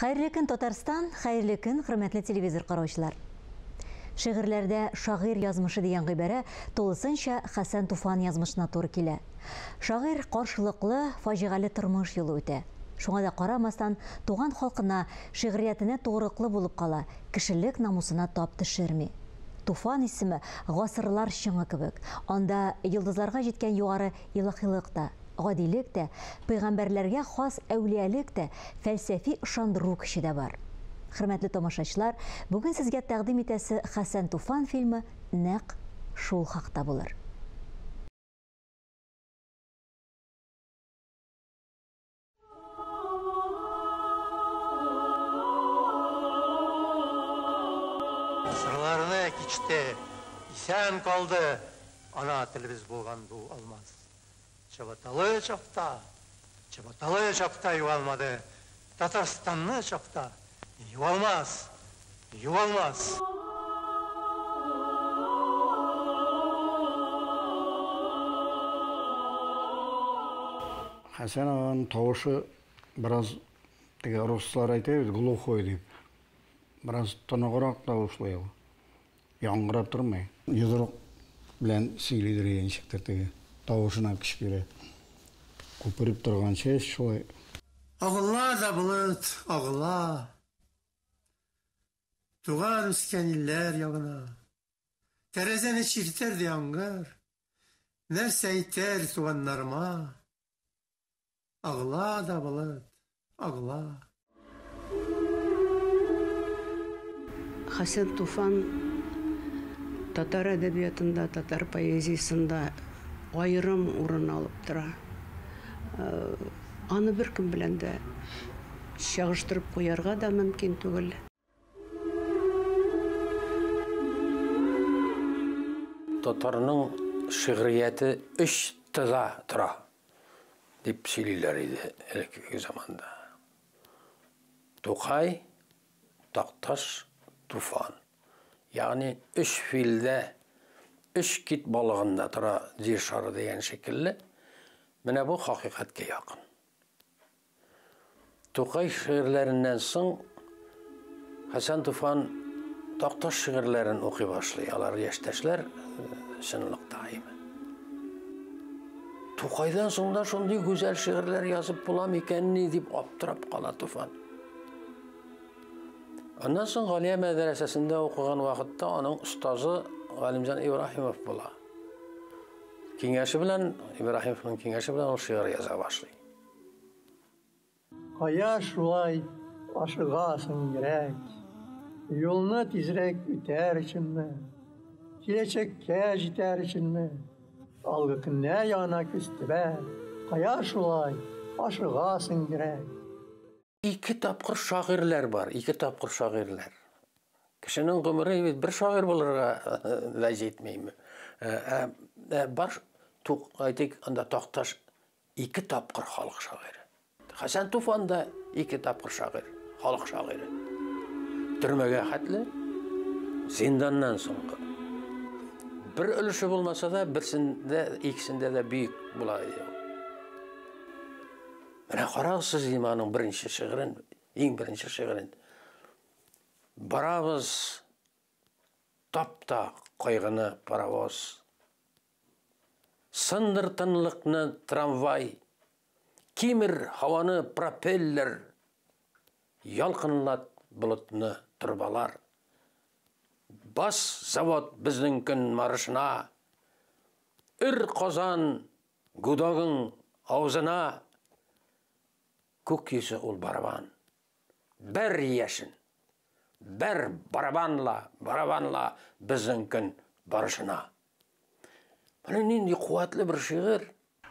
Хәерле көн, Татарстан, хәерле көн, хөрмәтле телевизор караучылар. Шигырьләрдә шагыйрь язмышы дигән гыйбарә тулысынча Хәсән Туфан язмышына туры килә. Шагыйрь каршылыклы, фаҗигале тормыш юлы үтә. Шуңа да карамастан, туган халкына, шигъриятенә тугрылыклы булып кала, кешелек намусына тап төшерми. Туфан исеме гасырлар чыңы кебек. Анда йолдызларга җиткән югары илаһилык та, гадилек тә, пәйгамбәрләргә хас әүлиялек тә, фәлсәфи ышандыру көче дә бар. Хөрмәтле тамашачылар, бүген сезгә тәкъдим итәсе Хәсән Туфан фильмы нәкъ шул хакта булыр. Гасырларны кичте, исән калды ана телебез булган бу алмаз. Чабаталы чакта, чабаталы чакта югалмады, Татарстанны чакта югалмас, югалмас. Хәсән аганың тавышы бераз, теге руслар әйтә бит, глухой дип. Бераз тоныграк тавышлы ул. Яңгырап тормый. Йодрык белән сөйлидер иде ничектер теге. Тавышына көч бирә. Күпереп торган чәч шулай. Агыла да болыт, агыла. Туган үскән илләр ягына. Тәрәзәне чиртер дә яңгыр. Нәрсә әйтер туганнарыма? Агыла да болыт, агыла. Хәсән Туфан татар әдәбиятында, татар поэзиясендә аерым урын алып тора. Аны беркем белән дә чагыштырып куярга да мөмкин түгел. Татарның шигърияте өч Т-да тора, дип сөйлиләр иде элеккеге заманда. Тукай, Такташ, Туфан. Ягъни өч филдә, өч кит балыгында тора җир шары дигән шикелле. Менә бу хакыйкатькә якын. Тукай шигырьләреннән соң Хәсән Туфан Такташ шигырьләрен укый башлый. Алар яшьтәшләр чынлыкта име. Тукайдан соң да шундый гүзәл шигырьләр язып була микәнни дип аптырап кала Туфан. Аннан соң Галия мәдрәсәсендә укыган вакытта аның остазы Галимҗан Ибраһимов була. Киңәше белән, Ибраһимовның киңәше белән ул шигырь яза башлый. Кая шулай ашыгасың, йөрәк? Юлны тизрәк үтәр өченме? Киләчәккә җитәр өченме? Алгы көннәр янына күз төбәп, Кая шулай ашыгасың, йөрәк? Ике тапкыр шагыйрьләр бар, ике тапкыр шагыйрьләр. Кешенең гомере бит бер шагыйрь булырга да җитмиме? Ә, ә, бар, тук, әйтик, анда Такташ ике тапкыр халык шагыйре. Хәсән Туфан да ике тапкыр шагыйрь, халык шагыйре. Төрмәгә хәтле, зинданнан соңгы. Бер өлеше булмаса да, берсендә, икесендә дә бөек була иде. Менә карагыз сез дим аның беренче шигырен, иң беренче шигырен. Барабыз тап та кайгыны паровоз. Сындыр тынлыкны трамвай, кимер һаваны пропеллер, ялкынлат болытны торбалар. Бас завод безнең көн марышына, өр Казан гудогың авызына, күк йөзе ул барабан. Бер яшен, бер барабанла, барабанла безнең көн барышына. Менә нинди куәтле бер шигырь.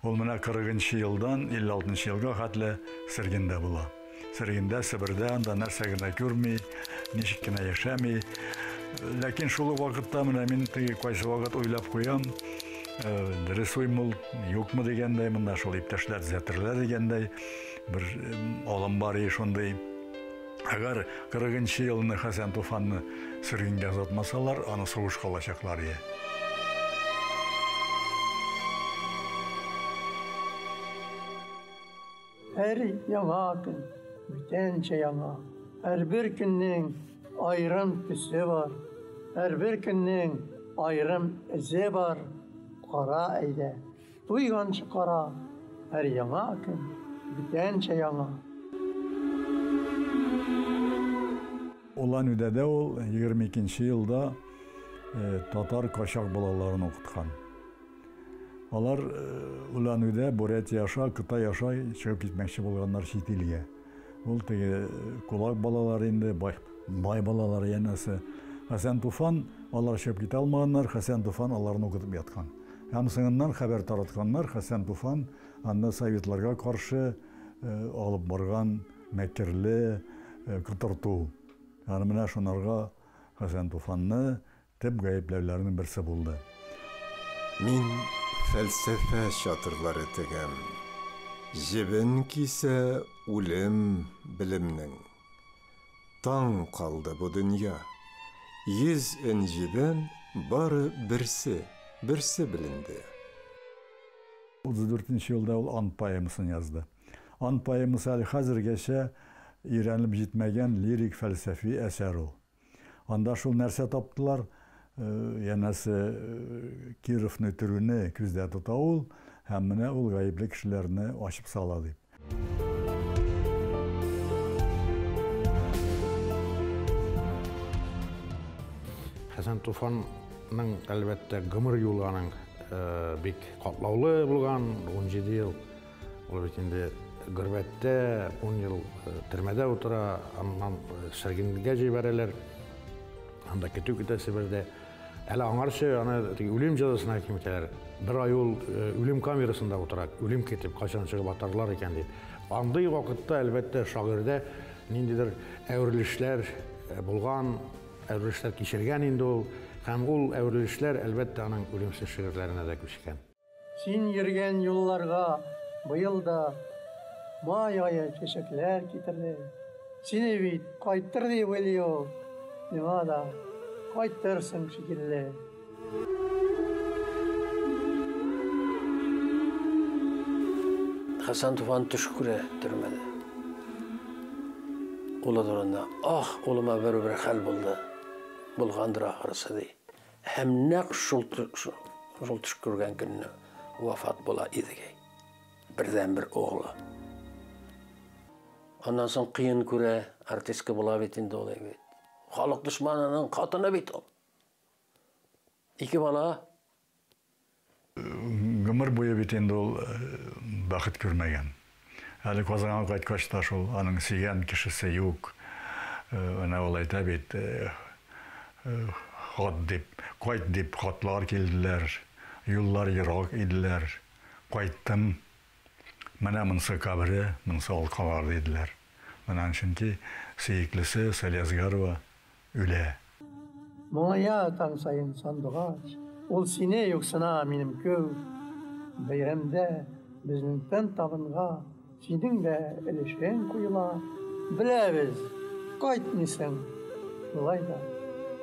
Ул менә 40 нчы елдан 56 нчы елга хәтле Сергиндә була. Сергиндә, Себердә, анда нәрсә генә күрми, ничек кенә яшәми. Ләкин шул ук вакытта менә мин теге кайсы вакыт уйлап куям, дөрес уймы ул, юкмы дигәндәй, монда шул иптәшләр төзәтерләр дигәндәй, бер алым бар и шундый. Әгәр 40 нчы елны Хәсән Туфанны сөргенгә озатмасалар, аны сугышка алачаклар ие. Һәр яңа көн, бүтәнчә яңа. Һәрбер көннең аерым төсе бар, һәрбер көннең аерым эзе бар. Кара әйдә, туйганчы кара, һәр яңа көн бүтәнчә яңа. Улан-Үдәдә ул 22 елда татар качак балаларын укыткан. Алар Улан-Үдә, Бурятия аша, Кытай аша чыгып китмәкче булганнар чит илгә. Ул теге кулак балалары инде, бай, бай балалары янәсе. Хәсән Туфан, алар чыгып китә алмаганнар, Хәсән Туфан аларны укытып яткан. Һәм соңыннан хәбәр таратканнар, Хәсән Туфан анда советларга каршы алып барган мәкерле котырту. Ягъни менә шунарга Хәсән Туфанны төп гаепләүләрнең берсе булды. Мин фәлсәфә чатырлары тегәм. Җебен кисә үлем белемнең. Таң калды бу дөнья. 100 энҗедән бары берсе, берсе беленде. 34 нче елда ул Ант поэмасын язды. Ант поэмасы әле хәзергәчә өйрәнелеп җитмәгән лирик фәлсәфи әсәр ул. Анда шул нәрсә таптылар, янәсе, Кировны үтерүне күздә тота ул, һәм менә ул гаепле кешеләрне ачып сала дип. Хәсән Туфанның, әлбәттә, гомер юлы аның бик катлаулы булган, 17 ел ул бит инде горбәттә, 10 ел төрмәдә утыра, аннан сөргенгә җибәрәләр. Анда көтү көтә Себердә. Әле аңарчы аны теге үлем җәзасына хөкем итәләр. Бер ай ул үлем камерасында утыра, үлем көтеп, кайчан чыгып атарлар икән дип. Андый вакытта, әлбәттә, шагыйрьдә ниндидер әверелешләр булган, әверелешләр кичергән инде ул. Һәм ул әверелешләр, әлбәттә, аның үлемсез шигырьләренә дә күчкән. Син йөргән юлларга быел да май ае чәчәкләр китерде. Сине бит кайтыр дип уйлый ул, миңа да кайтырсың шикелле. Хәсән Туфан төш күрә төрмәдә. Улы турында, ах, улыма бер-бер хәл булды, булгандыр ахрысы, ди. Һәм нәкъ шул шул төш күргән көнне вафат була Идегәй. Бердәнбер углы. Аннан соң кыен күрә, артистка була бит инде ул бит. Халык дошманының хатыны бит ул. Ике бала. Гомер буе бит инде ул бәхет күрмәгән. Әле Казанга кайткач та шул аның сөйгән кешесе юк. Менә ул әйтә бит, хат дип, кайт дип хатлар килделәр. Юллар ерак иделәр. Кайттым. Менә монысы кабере, монысы алкалар диделәр. Менә чөнки сөеклесе Салиасгарова үлә. Моңая таң саен сандугач, ул сине юксына минем күк. Бәйрәмдә безнең тын табынга синең дә өлешең куела. Беләбез, кайтмыйсың, шулай да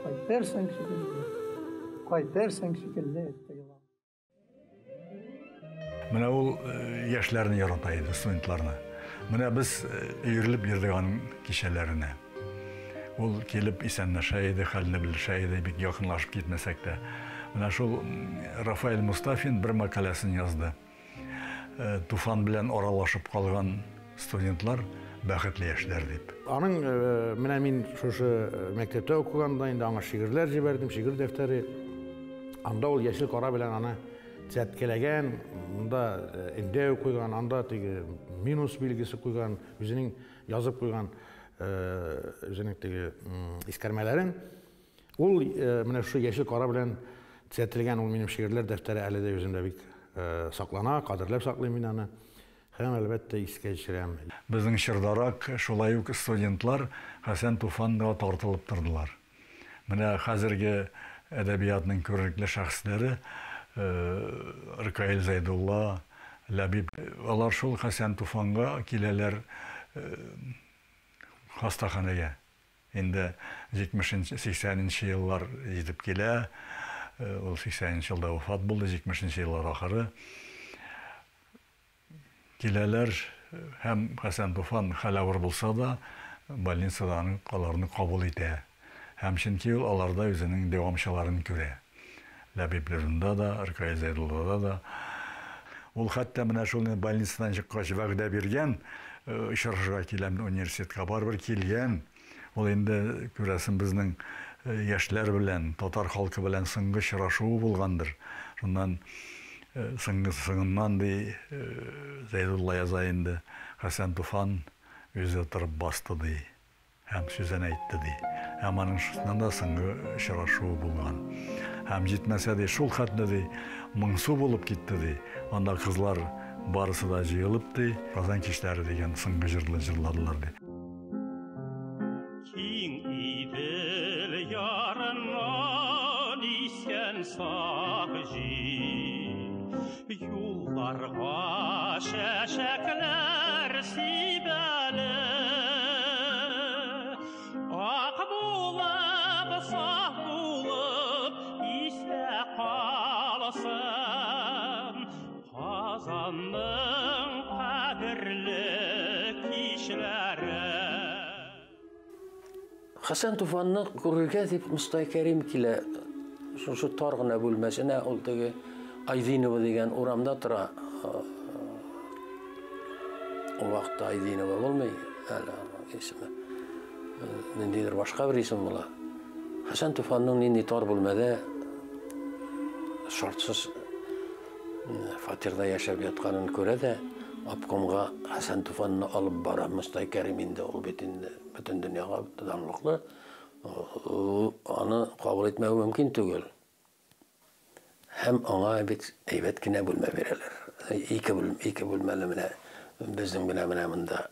кайтырсың шикелле, кайтырсың шикелле тоела. Менә ул яшьләрне ярата иде, студентларны. Менә без өерелеп йөрдек аның кичәләренә. Ул килеп исәнләшә иде, хәлне белешә иде, бик якынлашып китмәсәк тә. Менә шул Рафаэль Мустафин бер мәкаләсен язды. Туфан белән аралашып калган студентлар бәхетле яшьләр дип. Аның менә мин шушы мәктәптә укыганда инде аңа шигырьләр җибәрдем, шигырь дәфтәре. Анда ул яшел кара белән аны төзәткәләгән, монда өндәү куйган, анда теге минус билгесе куйган, үзенең язып куйган үзенең теге искәрмәләрен. Ул менә шушы яшел кара белән төзәтелгән ул минем шигырьләр дәфтәре әле дә үземдә бик саклана, кадерләп саклыйм мин аны. Һәм, әлбәттә, искә төшерәм. Безнең чордарак шулай ук студентлар Хәсән Туфанга тартылып тордылар. Менә хәзерге әдәбиятның күренекле шәхесләре Ркаил Зәйдулла, Ләбиб, алар шул Хәсән Туфанга киләләр хастаханәгә. Инде 70 80 нче еллар җитеп килә. Ул 80 нче елда вафат булды, 70 нче еллар ахыры. Киләләр һәм Хәсән Туфан хәл авыр булса да, Больницада аны аларны кабул итә. Һәм чөнки ул аларда үзенең дәвамчыларын күрә. Ләбиб Леронда да, Ркаил Зәйдуллада да. Ул хәтта менә шул больницадан чыккач вәгъдә биргән, очрашырга киләм университетка, барыбер килгән. Ул инде, күрәсең, безнең яшьләр белән, татар халкы белән соңгы очрашуы булгандыр. Шуннан соңгы соңыннан ди Зәйдулла яза инде, Хәсән Туфан үзе торып басты ди. Һәм сүзен әйтте ди. Һәм аның шуннан да соңгы очрашуы булган. Һәм җитмәсә ди, шул хәтле ди, моңсу булып китте ди. Анда кызлар барысы да җыелып ди, Казан кичләре дигән соңгы җырлы җырладылар ди. Киң Идел ярыннан искән саф җил, Юлларга чәчәкләр сибәле. Ак булып, саф булып истә калсын Казанның кадерле кичләре. Хәсән Туфанны күрергә дип Мостай Кәрим килә. Шушы тар гына бүлмәсенә, ул теге Айдинова дигән урамда тора. Ул вакытта Айдинова булмый, әле аның исеме. Ниндидер башка бер исем була. Хәсән Туфанның нинди тар бүлмәдә шартсыз фатирда яшәп ятканын күрә дә, обкомга Хәсән Туфанны алып бара. Мостай Кәрим инде ул бит инде бөтен дөньяга данлыклы, аны кабул итмәү мөмкин түгел. Һәм аңа бит әйбәт кенә бүлмә бирәләр. Ике бүлмә, ике бүлмәле менә безнең менә менә монда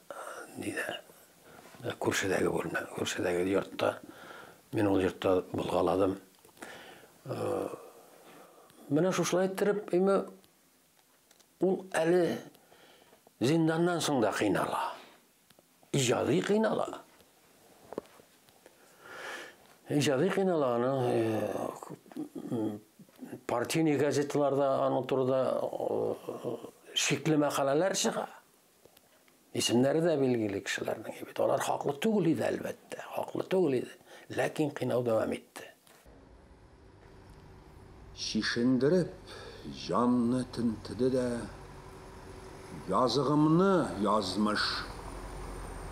нидә күршедәге бүлмә, күршедәге йортта. Мин ул йортта булгаладым. Менә шушылай иттереп, име ул әле зинданнан соң да кыйнала. Иҗади кыйнала. Иҗади кыйнала аны партийный газеталарда аның турында шикле мәкаләләр чыга. Исемнәре дә билгеле кешеләрнең бит. Алар хаклы түгел иде, әлбәттә, хаклы түгел иде. Ләкин кыйнау дәвам итте. Чишендереп җанны тентеде дә, языгымны язмыш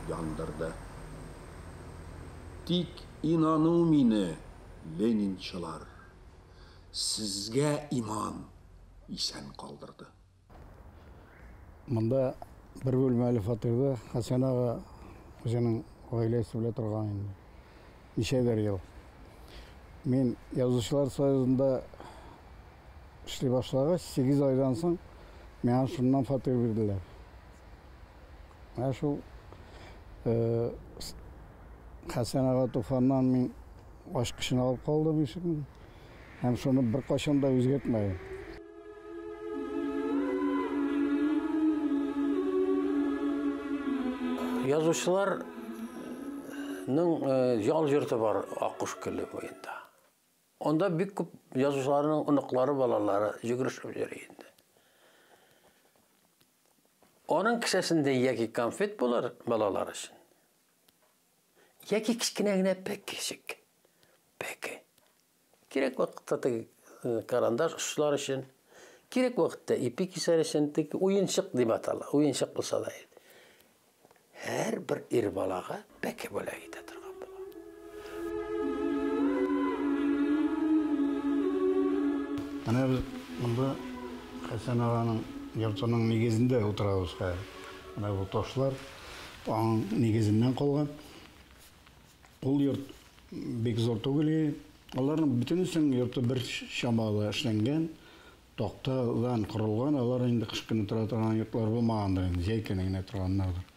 яндырды. Тик инану мине, ленинчылар, сезгә иман исән калдырды. Монда бер бүлмәле фатирда Хәсән ага үзенең гаиләсе белән торган инде. Ничәдер ел. Мин Язучылар союзында эшли башлагач, 8 айдан соң миңа шуннан фатир бирделәр. Менә шул Хәсән ага Туфаннан мин ачкычын алып калдым ишекнең. Һәм шуны беркайчан да үзгәртмәдем. Язучыларның ял йорты бар Аккош күле буенда. Анда бик күп язучыларның оныклары, балалары йөгерешеп йөри инде. Аның кесәсендә яки конфет булыр балалар өчен, яки кечкенә генә пәкечек. Пәке. Кирәк вакытта теге карандаш очлар өчен, кирәк вакытта ипи кисәр өчен теге уенчык дип атала, уенчык булса да. Һәр бер ир балага пәке бүләк итә торган була. Менә без монда Хәсән аганың йортының нигезендә утырабыз хәзер. Менә бу ташлар аның нигезеннән калган. Ул йорт бик зур түгел. Аларның бөтенесенең йорты бер чамалы эшләнгән, тактадан корылган. Алар инде кыш көне тора торган йортлар булмагандыр инде, җәй көне генә торганнардыр.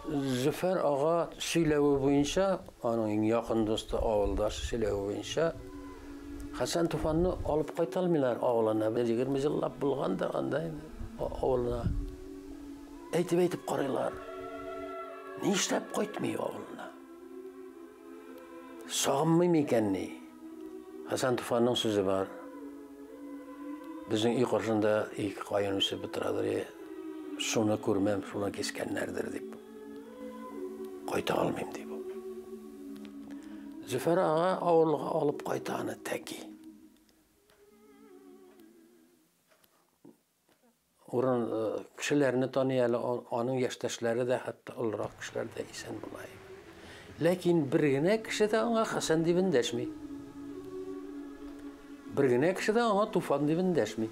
Зөфәр ага сөйләве буенча, аның иң якын дусты, авылдашы сөйләве буенча, Хәсән Туфанны алып кайта алмыйлар авылына. Бер 20 еллап булгандыр анда инде авылына. Әйтеп-әйтеп карыйлар. Нишләп кайтмый авылына? Сагынмый микән ни? Хәсән Туфанның сүзе бар. Безнең өй каршында ике каен үсеп утырадыр. Шуны күрмәм, шуны кискәннәрдер дип. Кайта алмыйм ди бу. Зөфәр ага авылга алып кайта аны тәки. Урын э, кешеләрне таный әле, аның яшьтәшләре дә, хәтта олырак кешеләр дә исән була. Ләкин бер генә кеше дә аңа Хәсән дип эндәшми. Бер генә кеше дә аңа Туфан дип эндәшми.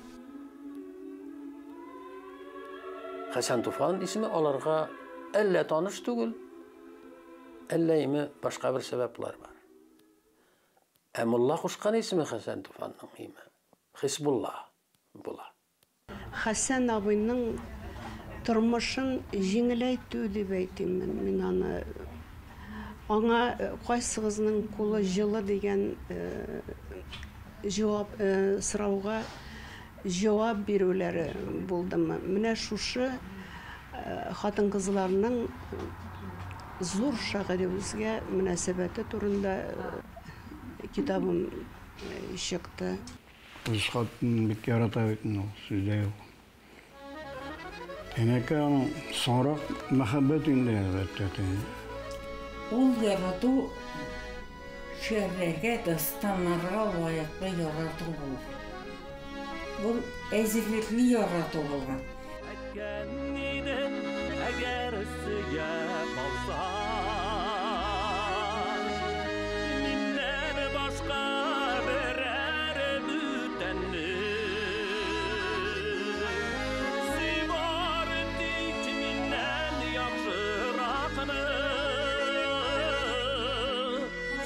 Хәсән Туфан исеме аларга әллә таныш түгел, әллә име башка бер сәбәпләр бар. Ә мулла кушкан исеме Хәсән Туфанның име Хисбулла була. Хәсән абыйның тормышын җиңеләйтү дип әйтим мин аны. Аңа кайсыгызның кулы җылы дигән җавап сорауга җавап бирүләре булдымы? Менә шушы хатын-кызларның зур шагыйребезгә мөнәсәбәте турында китабым чыкты. Үз хатынын бик ярата бит инде ул, сүз дә юк. Әнәкә аның соңрак мәхәббәт инде, әлбәттә. Ул ярату шигырьләргә, дастаннарга лаеклы ярату булган. Ул әзерлекле ярату булган. Әйткән идең, әгәр сөя калсаң, миннән башка берәр бүтәнне. Сөй бары тик миннән яхшыракны.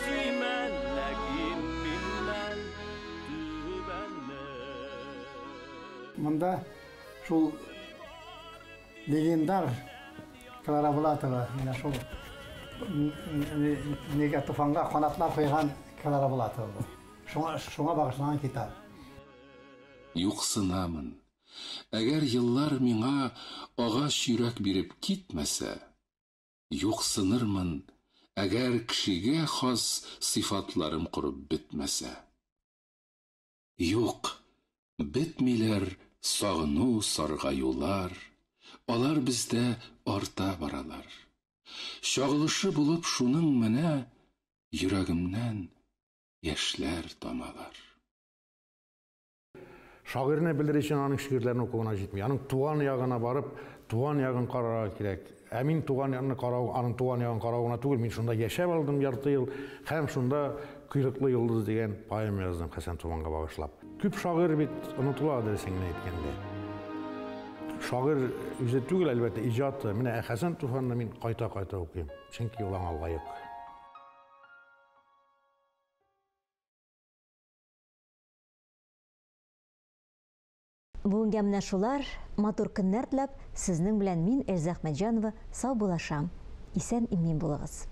Сөймә, ләкин миннән түбәнне. Монда шул легендар Клара Булатова, менә шул нигә Туфанга канатлар куйган Клара Булатова бу. Шуңа, шуңа багышланган китап. Юксынамын. Әгәр еллар миңа агач йөрәк биреп китмәсә, юксынырмын, әгәр кешегә хас сыйфатларым корып бетмәсә. Юк, бетмиләр сагыну-саргаюлар, алар бездә арта баралар. Чагылышы булып шуның менә йөрәгемнән яшьләр тамалар. Шагыйрьне белер өчен аның шигырьләрен уку гына җитми. Аның туган ягына барып, туган ягын карарга кирәк. Ә мин туган якны карау, аның туган ягын карау гына түгел, мин шунда яшәп алдым ярты ел һәм шунда Койрыклы йолдыз дигән поэма яздым Хәсән Туфанга багышлап. Күп шагыйрь бит онытыла, дөресен генә әйткәндә. Шагыйрь үзе түгел, әлбәттә, иҗаты. Менә ә Хәсән Туфанны мин кайта-кайта укыйм, чөнки ул аңа лаек. Бүгенгә менә шулар, матур көннәр теләп, сезнең белән мин, Эльза Әхмәтҗанова, саубуллашам. Исән-имин булыгыз.